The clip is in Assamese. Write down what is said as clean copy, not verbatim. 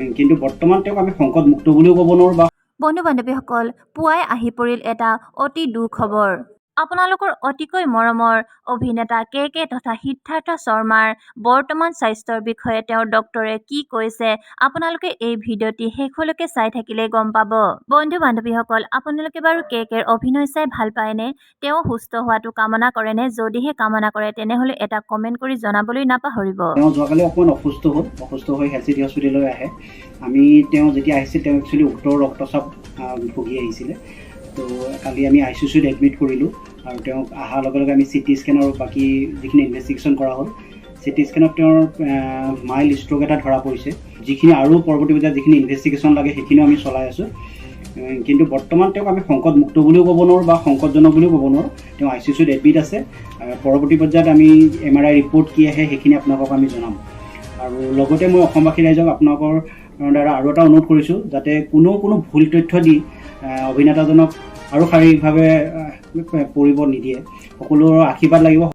কিন্তু বৰ্তমান তেওঁক আমি সংকটমুক্ত বুলিও ক'ব নোৱাৰোঁ বা বন্ধু বান্ধৱীসকল, পুৱাই আহি পৰিল এটা অতি দুঃখবৰ। আপোনালোকৰ অতিকৈ মৰমৰ অভিনেতা কে কে তথা সিদ্ধাৰ্থ শৰ্মাৰ বৰ্তমান স্বাস্থ্যৰ বিষয়ে তেওঁৰ ডক্তৰে কি কৈছে, আপোনালোকে এই ভিডিঅ'টি শেষলৈকে চাই থাকিলে গম পাব। বন্ধু বান্ধৱীসকল, আপোনালোকে বাৰু কে কেৰ অভিনয় চাই ভাল পায়নে? তেওঁ সুস্থ হোৱাটো কামনা কৰেনে? যদিহে কামনা কৰে, তেনেহ'লে এটা কমেণ্ট কৰি জনাবলৈ নাপাহৰিব। তেওঁ যোৱাকালি অকণমান অসুস্থ হ'ল। অসুস্থ হৈ হেল্থ চিটি হস্পিটেললৈ আহে। আমি তেওঁ যেতিয়া আহিছিল, তেওঁ একচুৱেলি উচ্চ ৰক্তচাপ ভুগি আহিছিলে। তো কালি আমি আই চি ইউত এডমিট কৰিলোঁ আৰু তেওঁক অহাৰ লগে লগে আমি চি টি স্কেন আৰু বাকী যিখিনি ইনভেষ্টিগেশ্যন কৰা হ'ল, চি টি স্কেনত তেওঁৰ মাইল্ড ষ্ট্ৰ'ক এটা ধৰা পৰিছে। যিখিনি আৰু পৰৱৰ্তী পৰ্যায়ত যিখিনি ইনভেষ্টিগেশ্যন লাগে, সেইখিনিও আমি চলাই আছোঁ। কিন্তু বৰ্তমান তেওঁক আমি সংকটমুক্ত বুলিও ক'ব নোৱাৰোঁ বা সংকটজনক বুলিও ক'ব নোৱাৰোঁ। তেওঁ আই চি ইউত এডমিট আছে। পৰৱৰ্তী পৰ্যায়ত আমি এম আৰ I report কি আহে, সেইখিনি আপোনালোকক আমি জনাম। আৰু লগতে মই অসমবাসী ৰাইজক আপোনালোকৰ দ্বাৰা আৰু এটা অনুৰোধ কৰিছোঁ, যাতে কোনো কোনো ভুল তথ্য দি অভিনেতাজনক আৰু শাৰীৰিকভাৱে পৰিব নিদিয়ে। সকলোৰে আশীৰ্বাদ লাগিব।